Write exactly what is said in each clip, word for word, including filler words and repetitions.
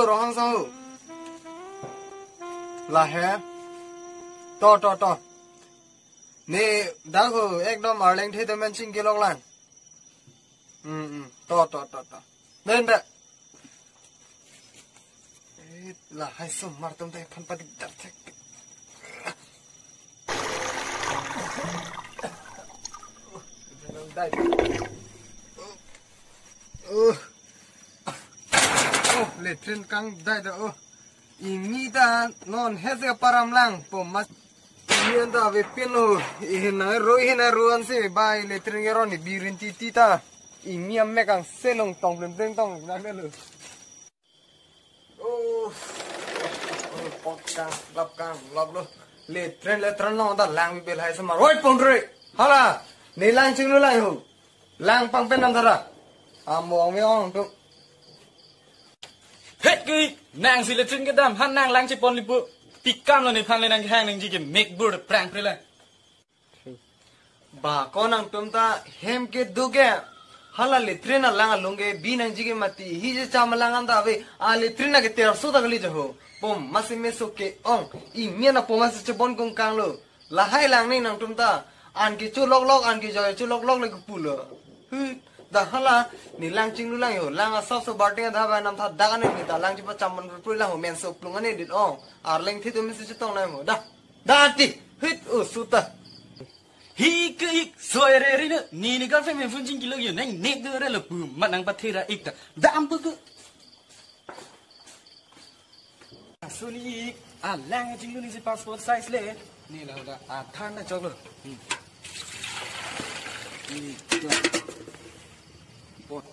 Rohang sang ho. Lahe. To, to, to. Ne dak ho, ekdom arleng the to men chingkilok lang. Hmm, hmm. To, to, to, to. Nen da. Eh, lahai somar atum ta ephan padik dak thek. Dai. Oh. Oh, latrine kangdai do. Oh. Imi ta non hese param lang po mas. Imi anta avepin lo. Ihin nang ro, ihin nang ro ansi bai latrine ke ron ni birin titi ta. Imi amek angse nong tong plem plem tong nang lo. Oh. Oh, pot kang, lap kang, lap lo. Latrine, latrine lo ta lang bel hai somar. Oi, pondre. Hala. Ne lang chinglu lang ho. Lang pangpen nam thara. Amo ong me ong tu. Het ki, nangsi latrine kedam, han nang lang chepon lipu. Pikam lo nephan le nang kehang nangji ke mek bur prang pre le. Ba ko nangtum ta hem kedo ke. Hala latrine alang along ke bi nangji ke mati. Hije cham alang anta ave. A latrine ke terso ta kali jo ho. Pom masi meso ke-ong. Imi ana pom masi chepon kong kang lo. Lahai lang ni nangtum ta. An ke chu lok lok, an ke jo chu lok lok le kepu lo. Hu, da hala, ne lang chinglu lang ho. Lang asap so barting adha ba nam tha dak ne ta lang chipa chaman pru lang ho men so plung ane dit ong. Arleng thi tu men si chetong lang ho. Da. Da ti. Hit o suta. Hi ke ik so ere ere ne. Ni ni girlfriend men phone chingkilo yo. Neng nek do re lo pu. Mat nang pathera ik ta. Dam pu ke. Suni ik, a lang chinglu ni si passport size le. Ni la da, a than na choklo. Hmm. Ni to. Pot.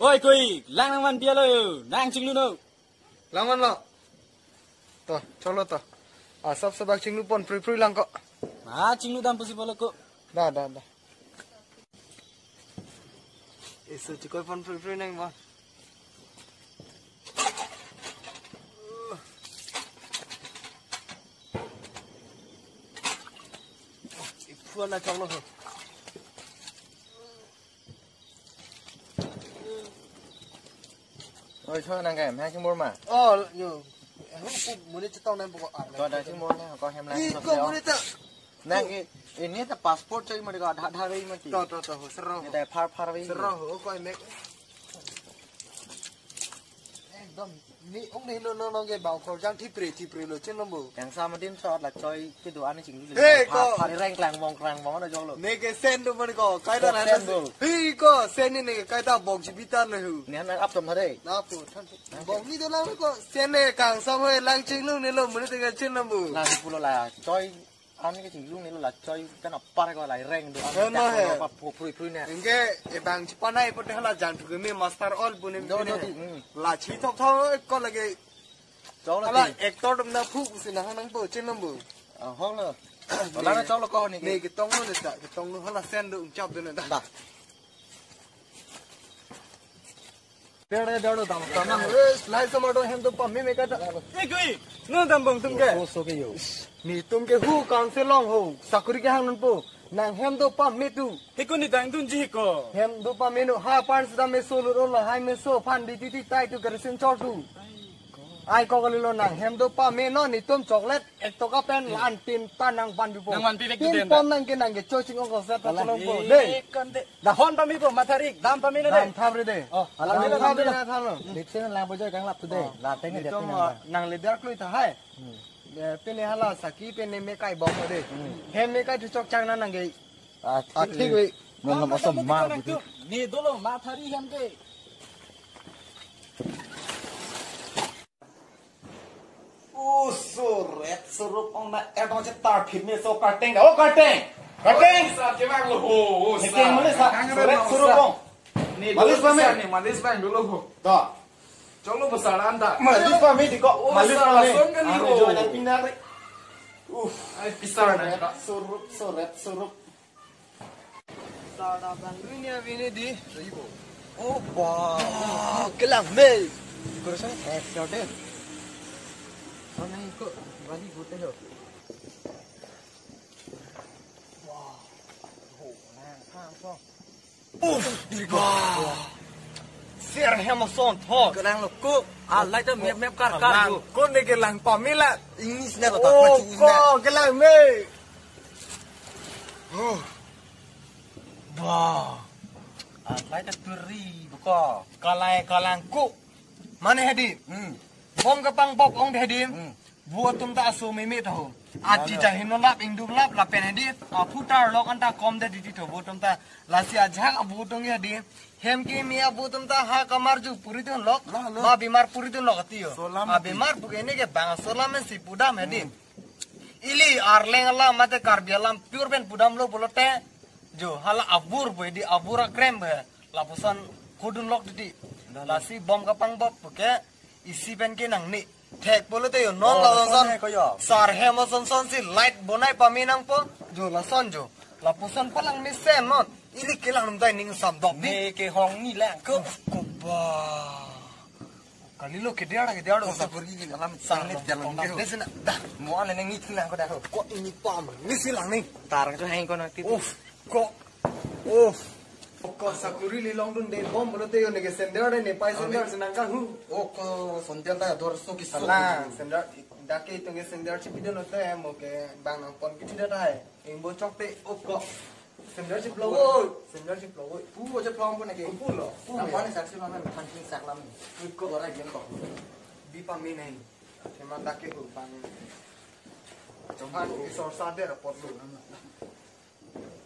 Oi, koi, lang nang van bialo yo, nang chinglu no. Lang van lo. To, choklo to. Asap sebak chinglu pon prui prui lang ko. Ah, chinglu dam pusi polo ko. Da, da, da. Eso chikoi pon prui prui nang ba. Iphu na choklo ho. Oi, choi nang ke, hem chingbor ma? Oh, yo. Hem pu monit chetong nang pokok ar. To da chingbor na, ko hem lang. Ih, ko monit ta. Nang ke, ini ta passport choi mati ko, Aadhaar ri mati. To, to, to, ho, serro. Ini ta phar phar ri. Serro ho, ko emek. Ekdom. Ni ong ni no no no ke bang khor jang thipre thipre lo chen lo bo. Yang sama din sot la choi kedo ani chinglu. Hey, ko. Hari reng klang bong klang bong na jong lo. Ne ke sen do mani ko, kai ta na sen do. Hi ko, sen ni ne ke kai ta bong si bitar na hu. Ni han ap tom hare. Na po than. Bong ni do lang ko, sen ne kang sam he lang chinglu ne lo mani te ke chen lo bo. La si pulo la choi. Ani ke chinglu ni lo la choi kan apar ko lai reng do. Kan na he. Pa phu phrui phrui ne. Inge e bang chipanai pote hala jang thu ke me master all bu ne. Do do ti. La chi thok thok ko lage. Chok la ti. Hala actor dum na phu si na nang to chen nam bu. Ah, hong lo. Hala na chok lo ko ni. Ne ke tong lo ne ta, ke tong lo hala sen do chap do ne da. Da. Dere dere dam dam nang. Eh, lai sama do hem do pame me kata. Eh, kui, no dam bong tum ke. Ko so ke yo. Netum ke hu kang se long ho. Sakuri ke hang nun po. Nang hem do pame tu. He ko ni dang dun ji ko. Hem do pame no ha pan sida me so lo lo hai me so pan di ti ti tai tu karisin chor tu. Ai ko kali lo nang hem do pame no netum chocolate. Ek toka pen la-an tin ta nang pan bipo. Nang pan pi vek tin tu den pom ta. Nang ke nang ke choi ching ong ko sa ta. Alah, cholong po. Eh, dei. Kan de. Da hon pame po, matharik, dam pame na de. Dam thap re de. Oh, alah, alah, dam thap re de. Dam thap re. Lipsin lang po joi kang lap tu de. Oh. La teng de. Netum, teng ah, nang le dar klui ta hai. Hmm. Eh, pene hala saki, pene me kai bom de. Hmm. Hem me kai tu chok chang na nang ke. Ah, thik, ah, thik we. Nang dam, dam, dam, osomar dam, dam, dam. Ni dolo, mathari hem ke. Oh, so ret, so rup ong na, eh, tong chetar phit me so karteng da. Oh, karteng. Karteng. Sa ke bang lo ho. Ni sa. Keng mane sa. So ret, so rup ong. Ni malis dolo pame. Sa ni, malis bang dolo ho. Da. Chok lo besar anda. Malis pame di ko. Oh, malis sa pame. Son kan ni ho. Anu jo na pinare. Uf. Ai, pisar na. So ret, so rup, so ret, so rup. Sada bang dunia bini di. Ribo. Oh, ba. Ah, kelang me. Kurasa, eh, jordan. Mana ikut balik hotel lo. Wah. Oh, nah, langsung. Uff, bah. Sir Hemason thot. Kelang lo ko. Alai ta mep mep kar kar lang ko. Ko ne kelang pamela. English na kota. Oh, ko kelang me. Oh. Bah. Alai ta turi buka. Kalai kelang ko. Mane hedi. Hmm. Bom kepang bop ong hedi. Hmm. Vo atum ta aso meme ta ho. Aji jahin non lap ingduk lap lapen hedi. Aphutar lok anta kom de didi tho vo atum ta. Lasi ajak avo atum hedi. Hem keme avo atum ta ha kamarju puri dun lok. Lah, lah. Ba bimar puri dun lok atiyo. Solam ati. Abimar pu ke ne ke bang solam si pudam hedi. Hmm. Ili Arleng alam mate Karbi alam pure pen pudam lo pulote. Jo hala abur pu hedi abur akrem be. Lapuson kudun lok didi. Lah, lah. Lasi bom kepang bop pu ke. Isi pen ke nangne. Thek pulote yo non. Oh, la lason son hai ko yo. Sir Hemason son si light bonai pame nangpo. Jo lason jo. Lapuson palang mesen non. Ili kelang num tai ning samdok di. Ne ke hong ni lang ko. Ko ba. Kalilo ke dia ke dia. Ko sa kurgi ke alam sang ne jalan ke ho. Desi na. Dah. Mo ale ne ngi lang ko dah ho. Ko ini pam. Ni si lang ni. Tarang tu hai ko na ti. Uff. Ko. Oh. Ko sakuri li longdunde bom pulote yo ne ke sender de ne pai sender senang kahu. Oh, ko sender ta dor so ki so. Salah, sender dak ke itum ke sender chipidun lote mo ke bang nangpon kiti da hai. Ingbo chokte oh ko. Sender chiplo. Oh. Sender chiplo. Pu oh chiplo pun ke. Pu lo. Pu nangpon ni saksi lo na thanking saklam. Ko ora gen ko. Bi pame nai. Cuma dak ke hu pame. Cuma isor sa de report lo.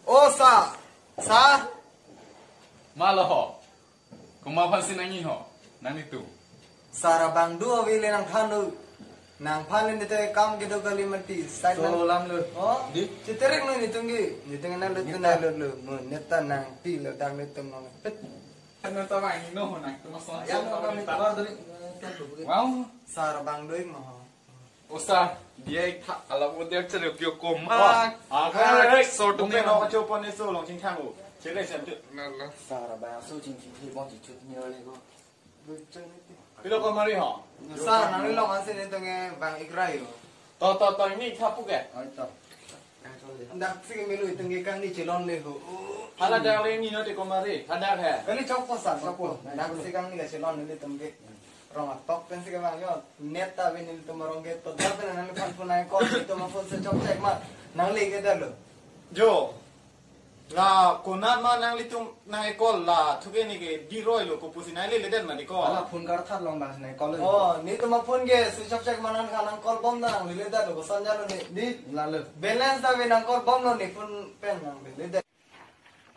Oh, sir. Sir. Malo ho. Komat aphan si nangji ho. Nanglitum. Sir abang do ave le nangphan do. Nangphan le nete kam kedo kali mati. Side man. So lam lo. Oh. Di? Chiterek no nitum ke. Nitum na lo. Neta. Na lo lo. Mo neta nangpi lo dang nitum nang. Pet. Neta bang no ho nangtum so. Ya no kami tabar dari. Wow. Sir abang do mo ho. Osa, dia ik tha, ala mo dia chere kyo ko ma. Ah, ah, ah, sort of no, no, cho pon eso long ching thang o. Chere sem tu. Na, na. Sir abang so ching ching hi bon chi chut ni ole ko. Pilo ko mari ho. Sir, nangli long ansi ne tong e bang ik rai ho. To, to, to, ini thapu ke. Ai to. Dak si ke melu itum ke kangni chelon le ho. Hala dak le ni no te ko mari. Hadak he. Kali chokpo sir, chokpo. Dak si kangni ke chelon le itum ke. Rong atok pen si ke bang yo. Net ta bin itum rong ke to dak pen nangphan phone ai call itum phone se chok chek ma. Nangli ke dalo. Jo. La konat ma nanglitum nang call la thuke ni ke di roi lo ko pusi nangli le den ma di ko. Hala phone kar thar long bang nang call. Oh, nitum phone ke switch off chek ma nang kha nang call bom nangli le dalo ko sanja lo ni. Di. La lo. Balance ta bin nang call bom lo ni phone pen nangli le den.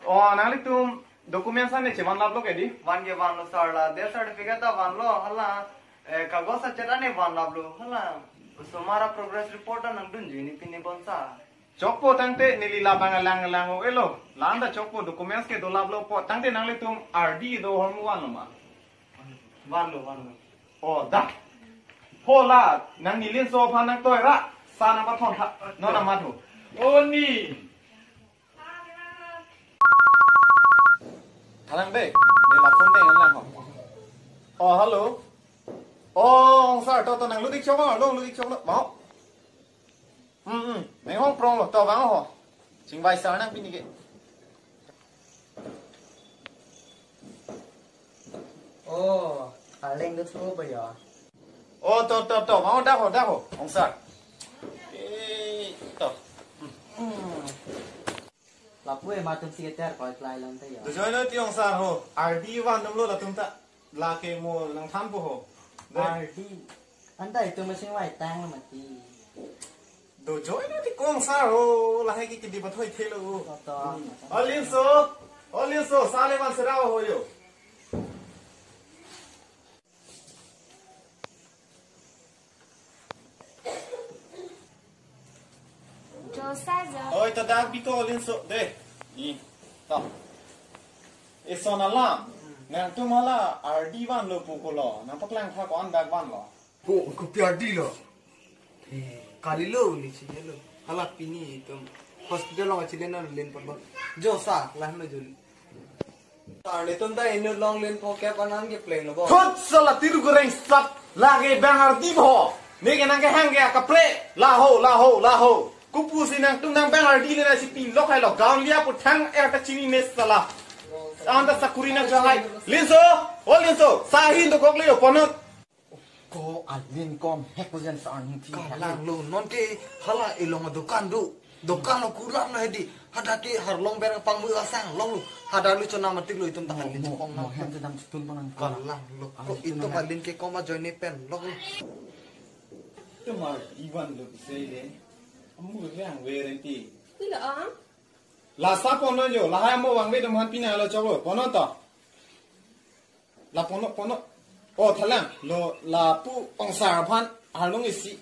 Oh, nanglitum documents an ne chevan lap lo ke di? Van ke van lo sir la. Death certificate ta van lo hala. Eh, kagos achet an ne van lap lo hala. Osomar a progress report an nangdun ju ni pini bonsa. Chokpo tangte neli labang alang alang o elo. Landa chokpo documents ke dolap lo po tangte nanglitum R D do hormu van lo ma. Van lo, van lo. Oh, da. Ho la, nangli Linso aphan nangtoi ra. Sa nangpathon tha. Non nangmathu. Oh, ni. Thalang be, ne la phone be ngan lang ho. Oh, hello. Oh, sir, to, to, nanglut ik chok lo, lut ik chok lo. Mau. Hmm, hmm. Neng hong prong lo, to vang ho. Chingvai sir nang pini ke. Oh, Arleng do thu ba ya. Oh, to, to, to. Mau dak ho, dak ho. Ong sir. Eh, to. Hmm. Lapu e matum si keter koi klai lang ta ya. Dojoi lo ti ong sir ho. R D van dum lo latum ta. Lake mo nangthanpo ho. Dai. R D. Anta itum masing vai tang mati. Dojoi lo ti ko ong sir ho. Lahai ke kidi pathoi thelo. To, to. Hmm. O Linso. O Linso, sale van sera ho yo. Jo sir jo. Oi, ta dak biko Linso de. Ni. Ta. Eson alam. Nangtum hala R D van lo pu ko lo. Nangpaklang tha ko-an dak van lo. Ko, kopi R D lo. Eh, kalilo ni chini lo. Hala pini itum hospital lo chini na len pon bo. Jo sir, lah no jo. Sir, netum ta inut long len po kep anan ke pleng lo bo. Thot sala tiru goreng sap lage bang R D bo. Ne ke nangkehang ke kapre. Laho, laho, laho. Kopusi nangtum nang bang ardi le na si pin lok hai lo. Gaon liya pu thang er ta chinine sala. Anta sakuri nangchahai. Linso, o Linso. Sahin dokok le yo ponot. Ko alin kom hek ko jen sa ang thi. Kalang lo, non ke hala elong dokan do. Dokan lo kulang lo hedi. Hadak ke arlong bereng pangmu asang long lo. Hadak lo chona matik lo itum tangan Mo, mo, mo, mo, hem te dam chutun panang. Kalang lo. Ko itum alin ke kom ajoine pen long lo. Itum ardi van lo sei le. Amu ke ang verenti. Tila ang? La sa ponlo yo, lahai amo vangve atum aphan pina lo choklo, ponlo to. La ponlo, ponlo. O thalang, lo lapu ongsar aphan arlong isi.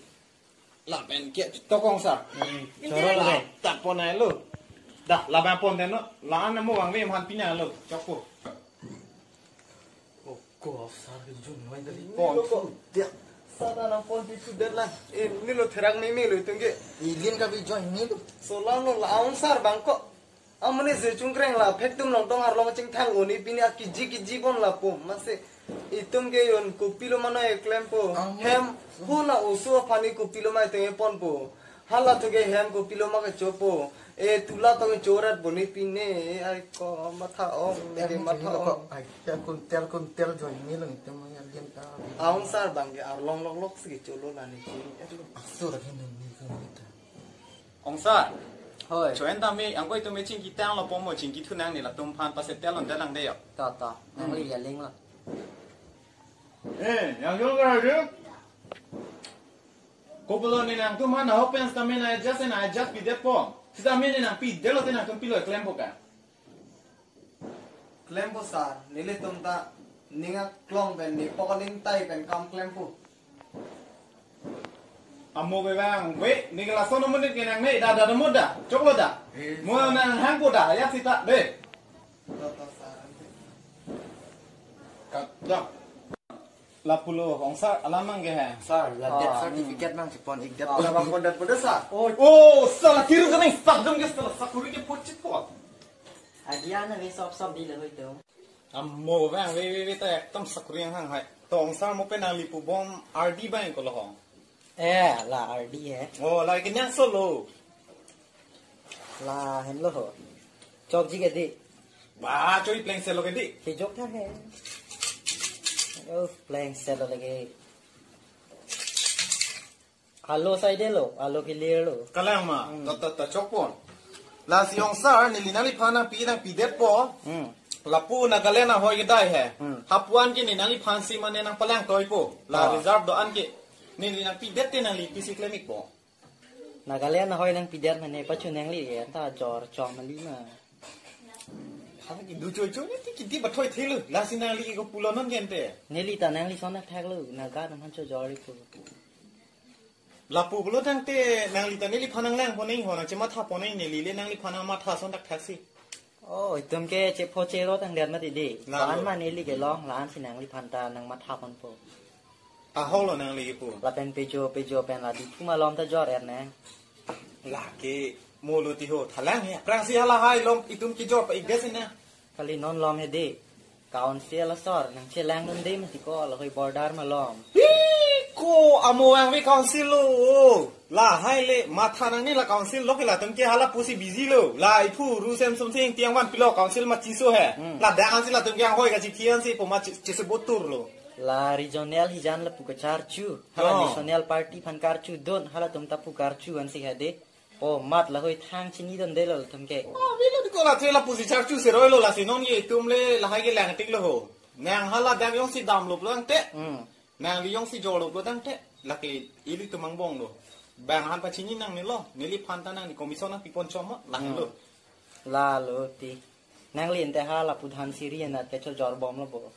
Lapen ke to ongsar. Hmm, choro lo. La ta ponai lo. Da, lapen pon den lo. La-an amo vangve atum aphan pina lo, chokpo. O ko sar ke jun noi tadi. Pon. Dia. Sar nang pon di sudah lah. Eh, ini lo therak meme lo itum ke. Ilin ka bi join ni lo. Solang lo la ongsar bangko. Amane je chungkreng la phek tum long tong arlong chingthang oni pini akiji kiji bon lapo. Mase itum ke yon kopilo mano e klempo. Amen. Hem hula oso aphan ni kopilo ma tenge ponpo. Hala to ke hem kopilo ma kechopo. E tula to ke chorat boni pine. E ai ko matha ong, Tel ke ni matha joi lo ong. Ko. Ai, tel kun, tel kun, tel joi ni lo itum yang dia ta. Ongsar bang ke arlong lok lok si cholo la ni chi. Asu lagi ni ni ko ni ta. Ongsar. Hoi. Choen tame, angkoi tame chingki tang lo pomo chingki thunang ni latum aphan pasetel on dalang de yo. Ta, ta. Nangli ya ling lo. Eh, yang yung ka ru. Kopilo ne nangtum aphan ahok pen sitame nang adjust, nang adjust pidet po. Sitame ne nangpidet lote nangtum pilo klempo ka. Klempo sar, nelitum ta ning aklong pen ne pokoling tai pen kam klempo. Amo ke bang, we, ne ke lason amonit ke nangne, da, da, da, mo da, choklo da. Eh, mo sar. Nanghangpo da, ya sita, de. To, to, sar. Kat, da. Lapulo, ongsar, alam mang ke hai. Sar, la death Ah, certificate hmm. Mang chipon ik death. Ah. Alam mang pon death pon death, sar. Oh. Oh, sala kiru ka nang, sakdum ke sala, sakuri ke pochit po. Adia na ve sop sop di le hoi to. Amo bang, ve, ve, ve, ta ekdom sakuri ang hang hai. To ongsar mo pen nangli pu bom ardi bang ko lo ho. Eh, la ardi eh. Oh, la ke nang solo. La hem lo ho. Chok ji ke di. Ba, choi pleng selo ke di. Ke jok tha he. Oh, pleng selo lagi. Alo sai de lo, alo ke lir lo. Kalang ma, hmm. Ta, ta, ta, chokpon. Lasi ongsar, neli nangliphan nangpi nangpidet po. Hmm. Lapu Nagaland ahoi kedai he. Hmm. Hapuan ke ne nangliphan si mane nangpalang toi po. La ah. Reserve do-an ke. Neli nangpidet te nangli pisi klemik po. Nagaland ahoi nangpidet mane pachu nangli ke ta jor chom mali ma. Hang idu choi choi ne ti kiti bathoi thelu. Lasi nangli ko pulo non gente. Neli ta nangli son thak lo. Naga nam han cho jor po. Lapu pulo tangte nangli ta neliphan nanglang poneng ho nangchematha poneng neli le nangliphan nangmatha son thakthak si. Oh, itum ke chepho chero tang der mati di. Lalo. Pan ma neli ke long, la-an si nangliphan ta nangmatha ponpo. Ahok lo nangli kipu. Lapen pejo, pejo pen la di puma lom ta jor er ne. Lake, mo lo ti ho, thalang he. Prang si hala hai lom, itum kijor pa igdes na. Kali non lom he di. Council asor, nangchelang dun de mati ko, lahoi border malom. Hi, ko amo vangve council lo. Lahai le, matha nangne la council lo ke latum ke hala pusi busy lo. La iphu Ru Semson Sing tiang van pilo council ma chiso he. Hmm. Ladak ansi latum ke anghoi kachiphi ansi po ma chi-, chise botur lo. La regional hijan lapu kacharchu. Hala oh. National party aphan karchu dun, halatum ta pu karchu ansi he de. Oh, mat lahoi thang chinidun de lo latum ke. Oh, velo di ko la che lapusi charchu seroi lo lasi non ye itum le lahai ke lang tik lo ho. Nang hala dak jongsi damlo pulo tangte. Hmm. Nangli jongsi jorlo pulo tangte. Lake ilitum angbong lo. Bang han pachini nangne lo. Neliphan ta nangli commission nangpi pon chom mo. Lake hmm. Lo. Lalo ti. Nangli ente hala pu Dhansiri anat ke chojor bom lo bo.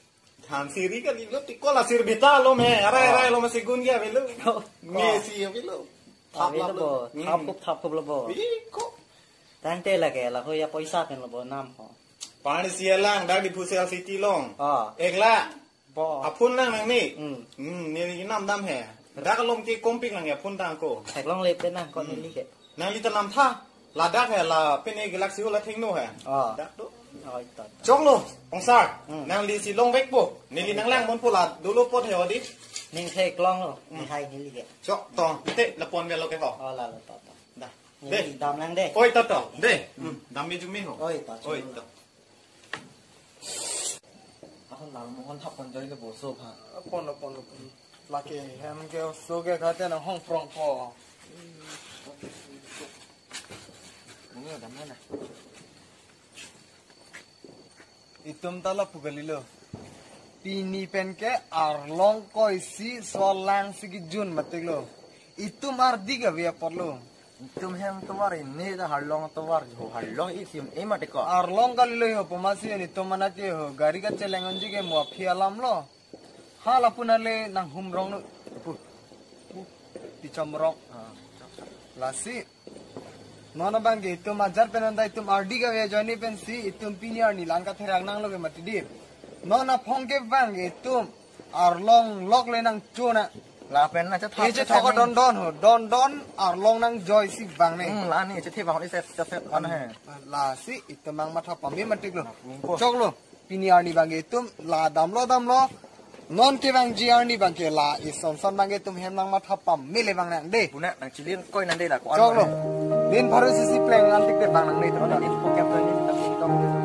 Dhansiri kali lo ti ko la Sirbhita lo me. Arai, oh. Arai lo me segun ke avelo. Oh, me ko. Si avelo. Thap avelo lap lo bo. Hmm. Thap khup, thap khup lo bo. Iko. Tangte lake lahoi apoisa pen lo bo nam ho. Pani si alang dak di Phu Sel City long. Ah. Ek lakh. Bo. Aphun lang nangne. Hmm. Hmm, neli nam dam he. Dak alom ke kompik lang ya phun tang ko. Theklong le pen nang ko hmm. Neli ke. Nangli ta nam tha. Ladak he la pine gelak si ula thengno he. Ah. Dak do. Oh, ita, ita. Choklo, ongsar. Hmm. Nangli si longvek po. Neli nanglang mon po la dolo pot he odi. Ning the klong lo, ning hai neli ke. Chok to, te lapon velo ke ho. Oh, la la to to. Da. Neli dam lang de. Oi to to, de. Hmm, dam mi jumi ho. Oi to, oi to. Ako Lalmohan thap pon joi le boso pha. Pon lo, pon lo, pon lo. Lake hem ke so ke khate na hong prong po. Mungkin udah mana? Itum ta lapu kalilo. Pini pen ke arlong koisi solang si kijun matik lo. Itum ardi kave apotlo. Itum hem tovar ini ta arlong tovar jo, arlong isim ema teko. Arlong kalilo ho pemasi ini itum mana ke ho gari kacheleng unji ke mo aphi alam lo. Hala pun ale nang humrong nu. Pu. Pu. Pichamrong. Ah. Lasi. Non abang ke itum ajar pen anta itum ardi kave ajoine pensi itum pini arni lang katherak nanglo ke mati dip. Non aphong ke abang ke itum arlong lok le nangchona. Lapen na chetha. Eche thok don don ho, don don arlong nangjoi si abang ne. Hmm, la ni chethe bang ni set set set kan he. Lasi itum mang matha pame matik lo. Chok lo. Pini arni abang ke itum la damlo damlo. Non kevangji arni abang ke la ison son abang ke itum hem nang matha pame le abang nang de. Puna nang chilin koi nang de la ko. Chok lo. Din pharo sisi pleng antik de abang nang ne itum. Din pocket to ni tam tam.